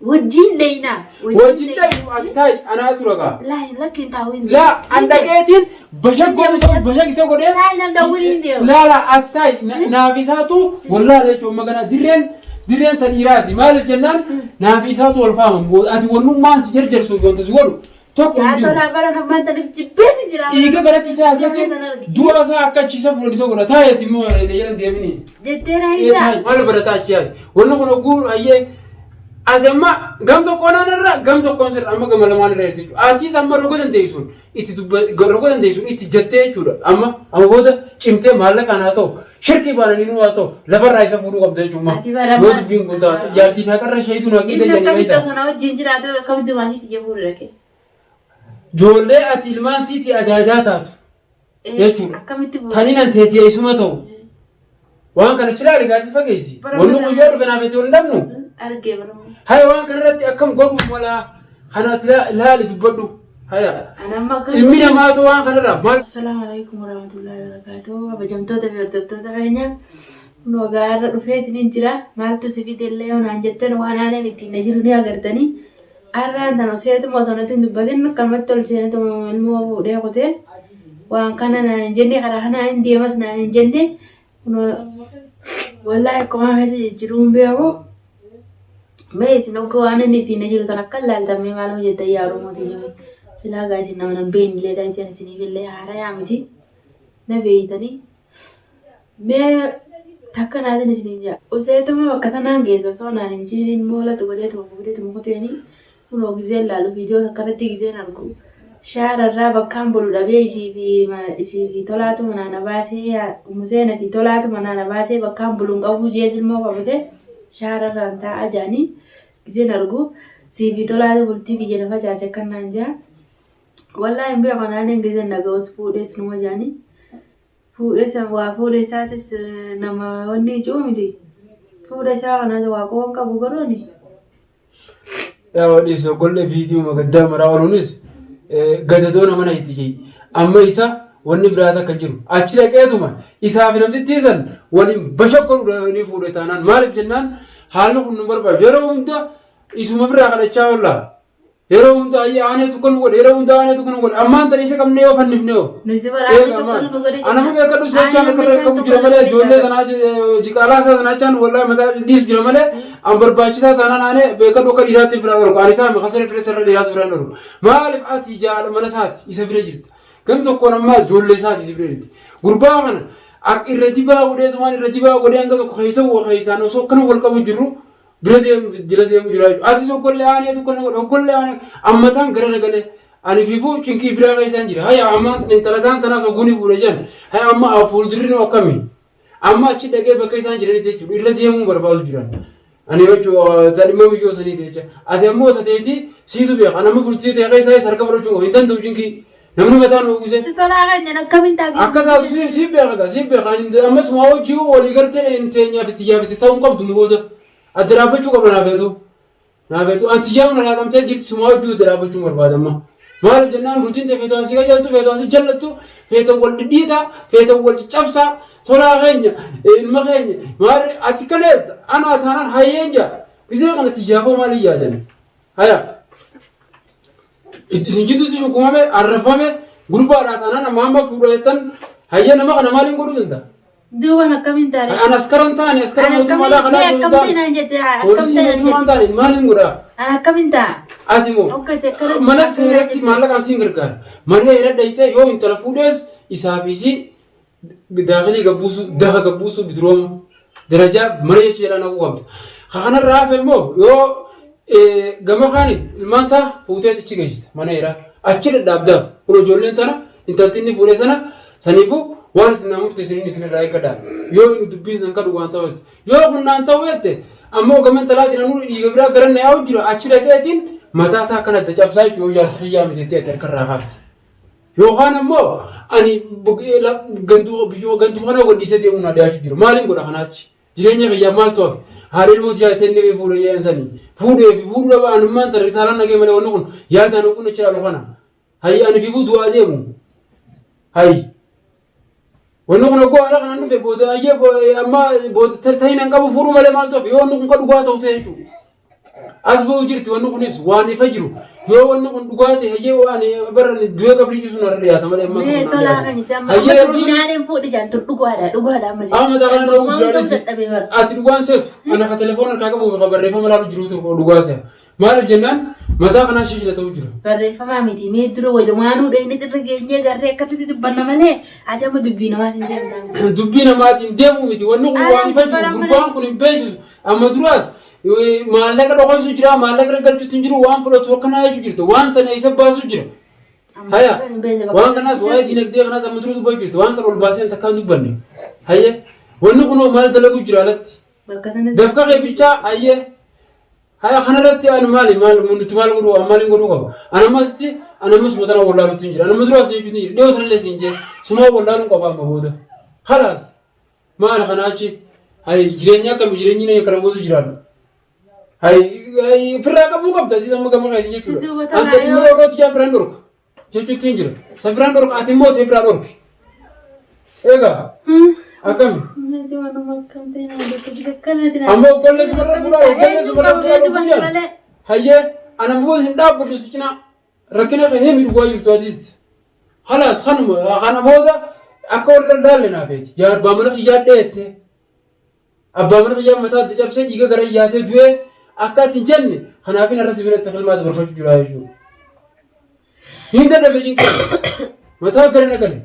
Wajjin dheeyna. Wajjin dhaynu ati taa'i anaatu ragaa. Laa lakki hin taa'u hin Laa an dhaqeetiin bashak godhu ta'u bashak isa godhee. Taa'i nan dawwin hin deemu. Laa laa ati taa'i naaf isaatu wallaala jechuun amma kana dirreen dirreen ta dhiiraati maaliif jennaan naaf isaatu wal faama ati wannummaan si jarjarsuuf wanta si godhu tokko hin Yaa jiru. tolaa bara nammaan taniif jibbeeti jira. Dhiiga garatti isaa asitti du'a isaa akka achi isa fuudhan isa godha taa'i ati immoo na jedhan deemini. Jettee na hin ta'a. Maal barataa achi yaadi. Wanni kun hogguu hayyee ati amma gam tokkoon irra gam tokkoon sirra amma gama lamaan irra jirti jechuudha. Atis amma roga dandeessuun itti dubba roga dandeessuun itti jettee jechuudha. Amma amma booda cimtee maallaqaan haa ta'u shirkii baananii nuu haa ta'u lafarraa isa fuudhuu qabda jechuudha. Ati bara Yoo dubbiin kun taate jaartii fi haqarra isheetu na Inni qidda jedhanii akkamitti beektaa. osoo na wajjin jiraatu akkamitti maatii kiyya fuudhu dhaqe. Ijoollee ati ilmaan siitii adaadaa taatu jechuudha. Akkamitti fuudhu? Tani nan teetee isuma ta'u. Waan kana chilaali gaasi fageessi. Wanni kun yoo dhufe naaf itti hin dhabnu. Argee bara. Haya waan kana irratti akkam godhuuf malaa kana ati laali dubbadhu. Haya Ani amma akka ilmi namaatu waan kanarraa maal Assalaamu alaikum warahmatullahi wabarakatuh. Kabajamtoota fi hordoftoota keenya kun wagaa irra dhufeetiin hin jira. Maaltu si fide illee yoo naan jettan waan aaneen ittiin na jiru ni agartanii. Har'aan tan useetuma osoo natti hin dubbatin akkanumatti ol seenetuma ilmoo fuudhee kutee waan kana naan hin jenne karaa kanaan hin deemas naan hin jenne kunoo wallaahi akkuma keessa jijjiiruu hin beeku. Mee isin hogga waan inni ittiin na jiru san akka ilaaltan mee maal hojjettan yaa Oromoo tiyya mee silaa gaa isin nama nan beekne illee daa'itan isiniif illee haarayaa miti na beeytanii. Mee takka naatin isiniin jaa. Useetuma bakka tanaan geessa osoo naan hin jiiniin moolatu godheetuma fuudheetuma kuteeni kunoo gizeen laalu viidiyoo takka irratti gizeen argu shaararraa bakkaan bulu dhabee isii fi isii fi tolaatu manaa na baasee museena fi tolaatu manaa na baasee bakkaan bulu hin qabuu jees ilmoo qabate shaararraan taa'aa jaanii gizeen argu sii fi tolaatu bultii tiyya na facaase akkan naan jaa. Wallaahi hin beeku anaan gizeen dhaga'us fuudhees numa jaanii. Fuudha isa waa fuudha isaatis nama wanni ijoo miti. Fuudha isaa kanas waa qofa qabu garuu ani. Yaa dhiisi ogollee viidiyoo magaddaa maraa ooluunis gadadoo nama na itti jee. Amma isa wanni biraa takka jiru. Achi dhaqeetuma isaaf namtittii san waliin bashakkoon ni fuudhe taanaan maaliif jennaan haalli kun nu barbaadu yeroo hunda isuma biraa kadhachaa oolla. Yeroo hunda ayya aaneetu kan godhe yeroo hunda aaneetu kan godhe ammaan tana isa qabnee yoo fannifne hoo. Nuti bara aanee Eega tokko maal? nu godhe Anama jenna. beekadhu soochaan Aanee akka irra qabu jira malee ijoollee tanaa jiqaalaa isaa tanaa jechaan wallahi mataa dhiisu jira malee an barbaachisaa taanaan aanee beekadhu akka dhiiraatti bira dhorku ani isaa kasara fira sarara dhiiraatu bira dhorku maaliif ati jaala mana isaati isa bira jirta gam tokkoon ammaa ijoollee isaati isa bira jirti gurbaa kana akka irra dibaa godhee tumaan irra dibaa godhee hanga tokko keessa keessaan osoo akkana wal qabu jirru bira deemu jira deemu jira jechuudha. Atis ogollee aanee tokko na godhe ogollee aanee ammataan gara nagalee ani fiifuu cinqii biraa keessaan jira. Haya amma intala taan tanaas oguuni fuudhe jedhan. Haya amma fuuldurri nu akkami? Amma achi dhaqee bakka isaan jiranitti jechuudha irra deemuu barbaadu jiran. Ani jechuudha dhimma biyyoo saniiti jecha. Ati ammoo tateeti siitu beeka. Ani amma bultii ta'e keessaa harka fudhachuu hin danda'u cinqii. Namni mataan uwwise. Si tolaa keenya akkamiin ta'a? Akka taatu si beeka gaa si beeka. Ammas maa hojii walii galtee hin teenyaaf itti yaafite ta'uu hin qabdu nu booda. Adda dhaabbachuu qabna naa feetu. Naa feetu. Anti jaamna naa qabtee jirti sumaa hojii adda dhaabbachuun barbaada amma. Maaliif jennaan bultiin ta'e feetu asii qajeeltu feetu asii jallattu feetu wal dhidhiita feetu wal caccabsaa tolaa keenya ilma keenya maal ati kana anaa taanaan hayyeen jaa. Gisee kana tiyyaafoo maaliin yaadan? Haya. Isin jidduutti shukumame arrafame gurbaadhaa taanaan amma amma fuudha jettan hayya nama kana maaliin godhuu danda'a? Duuban akkamiin taane? An askaran taane askara An mootummaadhaa akkamiin kanaa mee osoo hin akkam taane naan jette akkam poolisii ta'e mootummaan taane maaliin godhaa? An akkamiin ta'a? Ati moo Akka itti akkana mana akkana seeratti jette. maallaqaan siin gargaara. Mana heera dhayitee yoo intala fuudhees isaa fi isii daakilii gabbuusuu dafa gabbuusuu bidirooma darajaa mana jecha jedhaa naquu qabda. Ka kanarraa hafe immoo yoo gama kaaniin ilmaan isaa fuutee achi geessita mana heeraa achi dhadhaabdaaf kun ijoolleen tana intalti inni fuudhee tana saniifuu waan isin naa murteessiniin isin irraa eeggadha yoo inni dubbiin san kadhu waan ta'utti yoo kun naan ta'u jette ammoo gama intalaatiin anuu dhiiga biraa gara na yaa'u jira achi dhaqeetiin mataa isaa akkana adda cabsaa jechuudha yoo jaarsa kiyyaa miti jettee ati harkarraa kaafte. Yookaan ammoo ani gantuu biyyuma gantuu kana godhiisee deemuu na dhiyaachuu jiru. Maaliin godha kanaachi? Jireenya kiyyaaf maaltu hafe? Haadha ilmoo tiyyaa jettee inni fuudhee jedhan sanii. Fuudhee fi fuudhuu dhaba anummaan tan risaalaan nagee malee wanni kun yaadaan ogguun achi ilaalu kana. Hayyi ani fiifuu du'aa deemu. Hayyi. Wanni kun ogguu haala kanaan dhufe booda ayyee amma booda ta'in hin qabu fuudhuu malee maaltu hafe yoo wanni kun ka dhugaa ta'u ta'e jechuudha. As ba'u jirti wanni kunis waan ifa jiru. Yoo wanni kun dhugaa ta'e hayyee waan bara du'ee qabrii ciisuun har'a dhiyaata malee amma Mee kun tolaa kan isaan Hayyee amma yeroo dubbiin sun haadha hin fuudhe jaan tun dhugaadha dhugaadha amma amma mataa kana nama Dhugumaan guddaa ta'uu dhisi. dadhabee bara. Ati dhugaan seetu ana ka telefoon harkaa qabu ka barreeffama laalu jirutu dhugaa se'a. Maaliif jennaan mataa kanaa shishila ta'uu jira. Barreeffamaa miti mee dura walumaanuu dhayne irra geenyee garree akkasitti dubbanna malee ati amma dubbii namaatiin deemtaa. Dubbii namaatiin deemuu miti wanni kun waan ifa jiru gurbaan kun hin beeksisu amma duraas maallaqa dhokoysu jira maallaqa galchuutti hin jiru waan fudhatu akkanaa jechuu jirta waan sana isa baasu jira. Haya waan kanaas waa'ee dinagdee kanaas amma dura dubbachuu jirta waan kana ol baasee takkaa hin dubbanne. Hayyee wanni kunoo maal dalagu jira alatti. Dafqa kee bichaa hayyee Haya kanarratti ani maali maal nuti maal godhuu ani maaliin godhuu qaba? Ani ammasitti ani ammas suma tana wallaaluutti hin jira. Ani amma duraas jechuutti hin jira. Dhiyoo tanallee siin jee suma wallaaluun qaba amma booda. Kalaas maali kana achi hayi jireenya akkami jireenyi nama kana booda jiraannu. Hayi hayi firraa qabuu qabda atis amma gama keetiin jechuudha. Si duuba Anta tanaa dhimma yoo roorrooti jaa firaan dhorka jechuutti hin jira. Sa firaan dhorka ati immoo ta'e firaa dhorki. Egaa akkami? Meeti waanuma akkam ta'e naa dhukkubsa akkanati naa Amma obbollee sumarra fuudhaa obbollee sumarra fuudhaa Eenyu guyyaan. malee Hayyee ana booda hin dhaabbadhu si cinaa rakkina kee himi dhugaa jirtu atis. Halaas kanuma kana booda akka warra laalle naa feeti. Yaa abbaa mana kiyyaa dheette. Abbaa mana kiyyaa mataa itti cabsee dhiiga gara yaasee du'ee akka ati hin jenne kanaafin har'a si biratti filmaa dabarfachuu jira jechuudha. Hin dadhabe cinqee mataa gara nagale.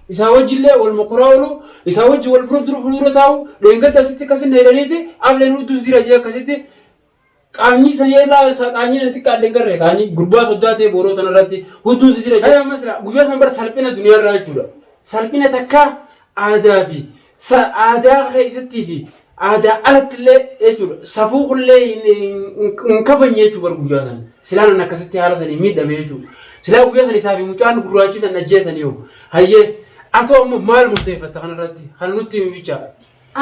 Isaa wajjillee wal mokoraa oolu, isaa wajji wal fuuldura fuuldura taa'u, dheengadda asitti akkasin na jedhaniiti, afleen hudduu jira jee akkasitti qaanyii san yeellaa isaa qaanyii na xiqqaa illee hin garre qaanyii gurbaa soddaa ta'e booroo tana irratti hudduu si jira jee ammas guyyaa san bara salphina duniyaa irraa jechuudha. Salphina takka aadaa fi aadaa keessattii fi aadaa alatti illee jechuudha. Safuu kullee hin kabajne jechuudha bara guyyaa sana. Silaan an akkasitti haala sanii miidhame jechuudha. Silaa guyyaa sana isaa fi mucaan gurraachi san ajjeesanii yoo. Hayyee atoo ammoo maal murteeffatta kanarratti? Kana nutti himi bichaa.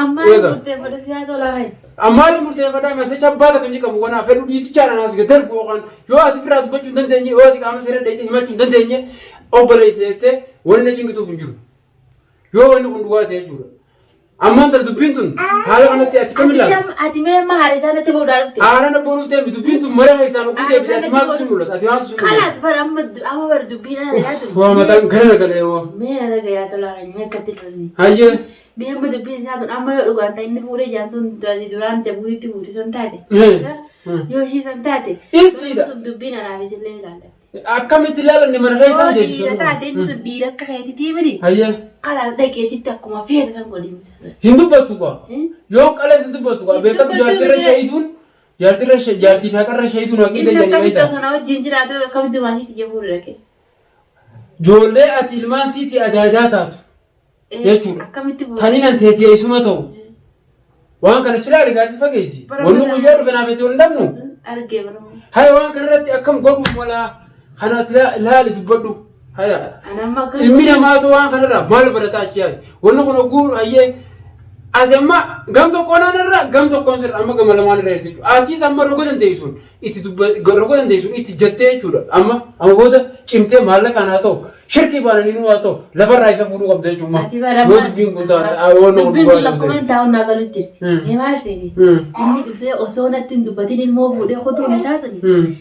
Ammaa Eega. murteeffadha siyaa tolaa kai. Ammaali murteeffadhaa masacha abbaa takka inni qabu kanaa fedhu dhiitichaadhaan as gad darbu yookaan yoo ati firraa dubbachuu hin dandeenye yoo ati qaama seera dheeyte himachuu hin dandeenye obboleessa jettee wanni na cinqituuf hin jiru. Yoo wanni kun dhugaa ta'e jechuudha. Ammaan tana dubbiin tun haala kanatti ati kam ilaala? Ati mee amma haara isaa natti boodaa dhufte. Haala na boonuuf ta'e dubbiin tun mara keessaan oguu deebite ati maaltu si mul'ata? Ati maaltu si mul'ata? Kalaas bara amma amma bara dubbiin haala yaatu. Waa mataan gara nagalee hoo. Mee na dhaga yaa tolaa kan mee akkatti dhufni. Hayyee. Mee amma dubbiin isaa tun amma yoo dhugaan ta'e inni fuudhee jaan tun duraan jabuutitti fuute san taate. Yoo ishii san taate. Isiidha. Dubbiin anaafis illee ilaallatti. Akkamitti ilaalanne mana Yoo keessaan dhiira deebitu? taate inni sun dhiira akka keetitii miti. Hayyee. Kalaas dhaqee achitti akkuma feete san godhi. Hin dubbattu kaa. Yoo qalees hin dubbattu kaa. Hin Beekatu dubbattu jaartirra miti. shaayituun jaartirra jaartii fi haqarra shaayituun haqii Inni dandeenye akkamitti beektaa. osoo na wajjin jiraatu akkamitti maatii kiyya fuudhu dhaqee. Ijoollee ati ilmaan siitii adaadaa taatu jechuudha. Akkamitti fuudhu? Taniin an teetee isuma ta'u. Waan kana chilaali gaasii fageessi. Bara Wanni bara. kun yoo dhufe naaf itti hin dhabnu. Argee bara. Haya waan kana irratti akkam godhuuf malaa kana ati laali dubbadhu. Haya. Ana amma akka Ilmi namaatu waan kanarraa maal barataa achi yaade. Wanni kun oguu hayyee ati amma gam tokkoon anarra gam tokkoon sirra amma gama lamaan irra jirti jechuudha. Atiis amma roga dandeessuun itti dubba roga dandeessuun itti jettee jechuudha. Amma amma booda cimtee maallaqaan haa ta'u shirkii baananii nuu haa ta'u lafarraa isa fuudhuu qabda jechuudha. Ati bara Yoo dubbiin kun taate waan Dubbiin kun lakkoofaan taa'uun naa galu jirti. Hmm. Mee maal seeti? Inni dhufee osoo natti hin dubbatin ilmoo fuudhee kutuun isaa suni.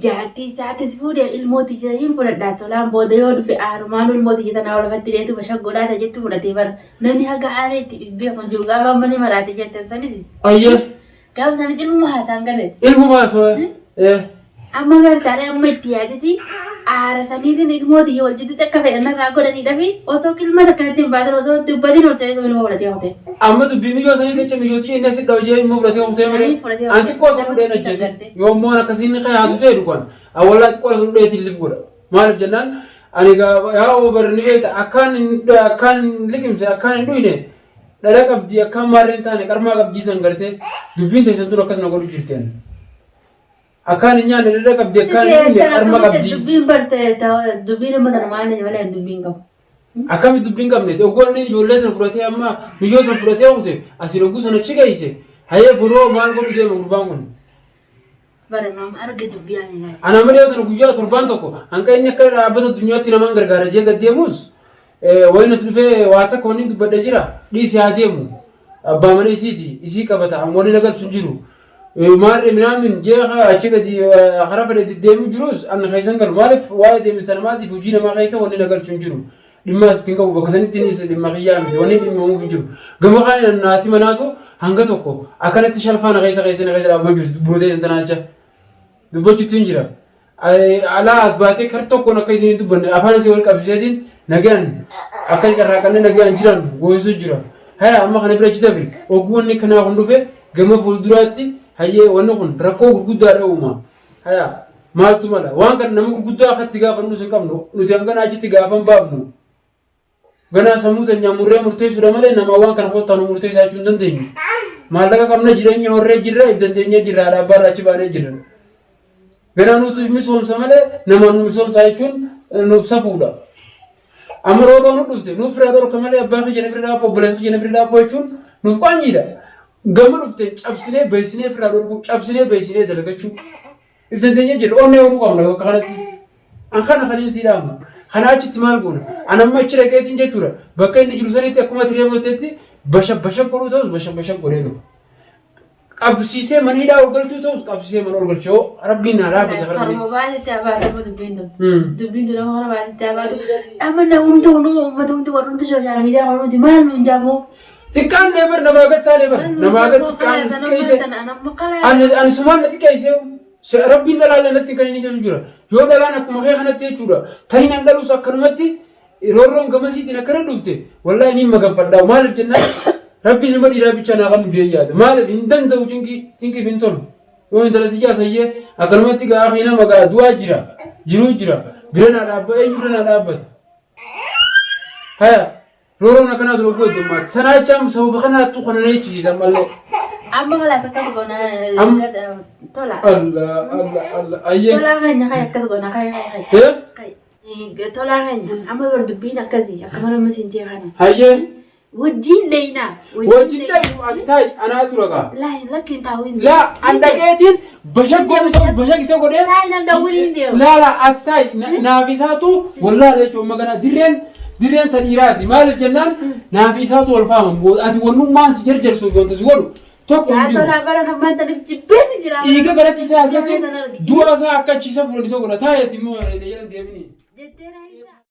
Jaartii isaatis fuudhee ilmoo tiyya hin fudhadhaa tolaan booda yoo dhufe aarumaan ilmoo tiyya tanaa ol lafatti dheetu bashaggoodhaa ta'e jettu fudhatee bara. Namni haga aaree itti beeku hin jiru gaafa amma ni maraate jettan sanis. Ayyee Gaafa sanis ilmuma haasaan gale. ilmuma osoo Amma gartaaree amma itti yaadeti aara saniitiin ilmoo tiyya wal jidduutti akka fedhan irraa godhaniidha fi osoo ilma takka natti hin baasin osoo dubbatiin ol seenee ilmoo fudhatee hafte. Amma dubbii miyyoo sanii jecha miyyootii inni asitti hojii immoo fudhatee oftee malee an xiqqoo san dhudheen ajjeese yoo immoo akkasiin ni kayaatu ta'e dhugaan awwalaa xiqqoo san dhudhee ittiin lif godha maaliif jennaan ani yaa obar ni beekta akkaan akkaan liqimse akkaan hin dhuyne dhala qabdi akkaan maarreen taane qarmaa qabdii san gartee dubbiin teessan tun akkas na godhu jirteen. Akkaan hin nyaanne dhadha qabdi akkaan hin dhuyne qarma qabdi. Dubbiin barte dubbiin amma tana maal malee dubbiin qabu. Akkami dubbiin qabne oggoon inni ijoollee sana fudhatee amma miyyoo sana fudhatee oomte asiin ogguu sana achi geesse hayee boroo maal godhu deema gurbaan kun. Bara nama arge dubbii ani laati. Ana malee kana guyyaa torbaan tokko hanqa inni akka dhaabbata addunyaatti namaan gargaara jee gad deemus wayin as dhufee waa takka wanni dubbadhe jira dhiisi haa deemu abbaa mana isiiti isii qabata an wanni na galchu hin jiru. Maarree minaamin jeeqa achi gadi karaa fedhe deddeemuu jirus anna keessan galu. Maaliif waa'ee deemsa namaatiif hojii namaa keessa wanni na galchu hin jiru. Dhimma asitti hin qabu bakka sanitti dhimma kiyyaa miti wanni dhimmamuuf hin jiru. Gama kaan naati manaatu hanga tokko akkanatti shalfaa na keessa keessa na keessa dhaabbachuu jirtu buutee san tanaacha dubbachuutti hin jira. Alaa as baatee kar tokkoon akka isin hin dubbanne afaan isii wal qabsiiseetiin nagaan akka hin carraaqanne nagaan jiran goosisuu jira. Haya amma kana bira achi dabri ogguu wanni kanaa kun dhufe gama fuulduraatti hayyee wanni kun rakkoo gurguddaadha uuma. Haya maaltu mala waan kana nama gurguddaa akka itti gaafannus hin qabnu nuti hangana achitti gaafan baafnu. Ganaa sammuu teenyaan murree murteessuudha malee namaa waan kana kottaa nu murteessaa jechuu hin dandeenyu. Maallaqa qabna jireenya horree jirra if dandeenyee jirra haadha abbaa irraa achi baanee jirra. Ganaa nutu misoomsa malee namaan nu misoomsaa jechuun nuuf safuudha. Amma rooroo nu dhufte nuuf firaa dhorka malee abbaa kiyya na bira dhaabbu obboleessa kiyya na bira dhaabbu jechuun nuuf qaanyiidha. Gama dhufte cabsinee beesinee firaa dhorkuu cabsinee beesinee dalagachuu. If dandeenyee jirra. Onnee horuu qabna bakka kanatti. An kana kan hin sii dhaamu. Kana achitti maal goona? An amma achi dhaqeetiin jechuudha. Bakka inni jiru sanitti akkuma ati reefu jettetti basha basha godhuu ta'us basha basha godhee dhufa. Qabsiisee mana hidhaa ol galchuu ta'us qabsiisee mana ol galchee hoo rabbiin naa laaffisa Karuma sanitti. baay'eetti abaatu dubbiin tun. Dubbiin tun nama kana baay'eetti abaatu. Amma namumti hunduu uummatumti warrumti sooshaal miidiyaa warrumti maal nuun jaamoo. Xiqqaan nee bar namaa gattaa nee bar namaa gad xiqqaan xiqqeesse. Ani ani sumaan na xiqqeesse rabbiin dhalaalee natti kan inni jedhu jira. Yoo dhalaan akkuma kee kanatti jechuudha. Tani nan dhalus akkanumatti roorroon gamasiitiin akkana dhufte wallaahi niin maganfadhaa maaliif jennaan rabbiin ilma dhiiraa bichaa naa qabnu jee yaada. Maaliif hin danda'u cinqii cinqiif hin tolu. Yoo intala tiyyaa sayyee akkanumatti gaa akii nama gaa du'aa jira jiruu jira bira naa dhaabba eenyu bira naa dhaabbata. Haya Rooroon akkanaa dura oguu heddummaatti. Sanaa jechaan sababa kanaattu kana na jechisiisa ammallee. Amma kalaas akkas goona tola. Allah Allah Allah ayyee. Tolaa keenya kai akkas goona kai kai kai. Eh? Kai. Tolaa keenya amma bar dubbiin akkasii akka mana amma siin jee kana. Hayyee. Wajjin deeyna. Wajjin dhayu ati taa'i anaa tura kaa. Laa lakki hin taa'u hin Laa an dhaqeetiin bashak godhu ta'u bashak isa godhee. Laa nan dawwin hin deemu. Laa laa ati taa'i naaf isaatu wallaala jechuun amma kana dirreen dirreen ta dhiiraati maaliif jennaan naaf isaatu wal faama ati wannummaan si jarjarsuuf wanta si godhu tokko hin Yaa jiru. tolaa bara nammaan taniif jibbeen jira. Dhiiga galatti isaa asitti du'a isaa akka achi isa fuudhan isa godha taa'eeti immoo na jedhan deemini. Jettee naa hiikaa.